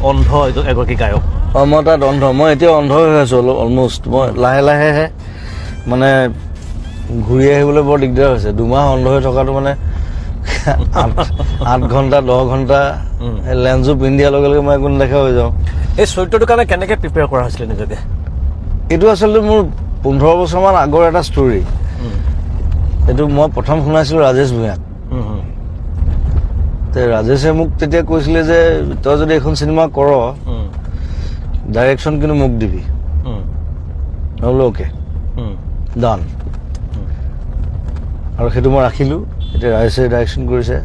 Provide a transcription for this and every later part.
অন্ধ এগৰাকী গায়ক। অঁ, মই তাত অন্ধ। মই এতিয়া অন্ধ হৈ আছোঁ অলপ, অলমষ্ট। মই লাহে লাহেহে মানে ঘূৰি আহিবলৈ বৰ দিগদাৰ হৈছে। 2 মাহ অন্ধ হৈ থকাটো মানে 8 ঘণ্টা, 10 ঘণ্টা লেন্সো পিন্ধি দিয়াৰ লগে লগে মই একো নেদেখা হৈ যাওঁ। এই চৰিত্ৰটোৰ কাৰণে কেনেকৈ প্ৰিপেয়াৰ কৰা হৈছিলে নিজকে? এইটো আচলতে মোৰ 15 বছৰমান আগৰ এটা ষ্টৰী। এইটো মই প্ৰথম শুনাইছিলোঁ ৰাজেশ ভূঞাক। তে ৰাজেশে মোক তেতিয়া কৈছিলে যে তই যদি এইখন চিনেমা কৰ, ডাইৰেকশ্যন কিন্তু মোক দিবি। মই বোলো, অ'কে, ডান। আৰু সেইটো মই ৰাখিলোঁ। এতিয়া ৰাজেশে ডাইৰেকশ্যন কৰিছে,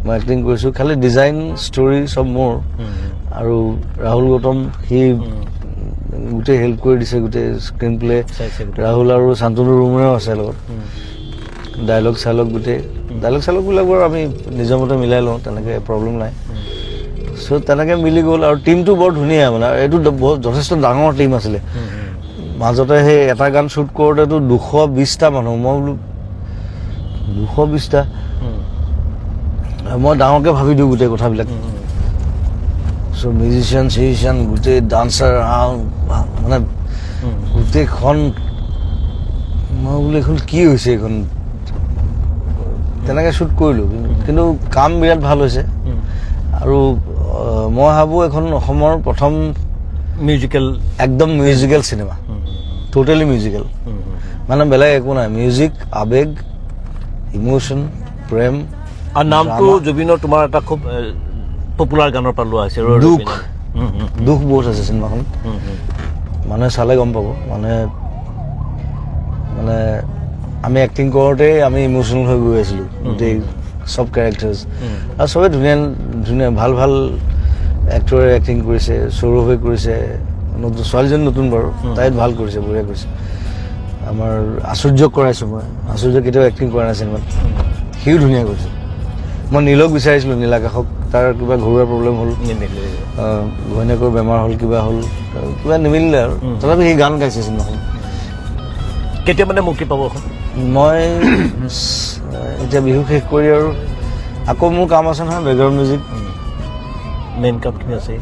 মই এক্টিং কৰিছোঁ, খালি ডিজাইন, ষ্টৰী চব মোৰ। আৰু ৰাহুল গৌতম, সি গোটেই হেল্প কৰি দিছে, গোটেই স্ক্ৰীণ প্লে। চাইছে গোটেই। ৰাহুল আৰু শান্তনু ৰুমৰেও আছে লগত। ডাইলগ চাইলগ, গোটেই ডাইলগ চাইলগবিলাক বাৰু আমি নিজৰ মতে মিলাই লওঁ, তেনেকৈ প্ৰব্লেম নাই। চ' তেনেকৈ মিলি গ'ল আৰু টীমটো বৰ ধুনীয়া। মানে এইটো বহুত যথেষ্ট ডাঙৰ টীম আছিলে। মাজতে সেই এটা গান শ্বুট কৰোঁতেতো 220টা মানুহ। মই বোলো, 220টা? মই ডাঙৰকৈ ভাবি দিওঁ গোটেই কথাবিলাক। চ' মিউজিচিয়ান চিউজিচিয়ান, গোটেই ডান্সাৰ, মানে গোটেইখন। মই বোলো, এইখন কি হৈছে এইখন? তেনেকৈ শ্বুট কৰিলোঁ, কিন্তু কাম বিৰাট ভাল হৈছে। আৰু মই ভাবোঁ এইখন অসমৰ প্ৰথম মিউজিকেল। একদম মিউজিকেল চিনেমা, টোটেলি মিউজিকেল। মানে বেলেগ একো নাই, মিউজিক, আৱেগ, ইম'শ্যন, প্ৰেম। আৰু নামটো Drama. জুবিনৰ তোমাৰ এটা খুব পপুলাৰ গানৰ পৰা লোৱা হৈছে, ৰৈ ৰৈ দুখ। বিনালে। উম, উম, দুখ বহুত আছে চিনেমাখন। উম, উম। মানুহে চালে গম পাব। মানুহে মানে আমি এক্টিং কৰোঁতেই আমি ইম'চনেল হৈ গৈ আছিলোঁ, গোটেই চব কেৰেক্টাৰ্ছ। আৰু চবেই ধুনীয়া ধুনীয়া, ভাল ভাল এক্টৰে এক্টিং কৰিছে। সৌৰভে কৰিছে, নতুন ছোৱালীজনী, নতুন বাৰু, তাই ভাল কৰিছে, বঢ়িয়া কৰিছে। আমাৰ আচুৰ্যক কৰাইছোঁ মই। আচুৰ্য কেতিয়াও এক্টিং কৰা নাই চিনেমাত, সিও ধুনীয়া কৰিছে। মই নীলক বিচাৰিছিলোঁ, নীলাকাশক, তাৰ কিবা ঘৰুৱা প্ৰব্লেম হ'ল। নিমিলে। ঘৈণীয়েকৰ বেমাৰ হ'ল, কিবা হ'ল, কিবা নিমিলিলে আৰু। তথাপি সি গান গাইছে চিনেমাখন। কেতিয়া মানে মুক্তি পাব এখন? মই এতিয়া বিহু শেষ কৰি আৰু আকৌ মোৰ কাম আছে নহয়, বেকগ্ৰাউণ্ড মিউজিক। মেইন কামখিনি আছে।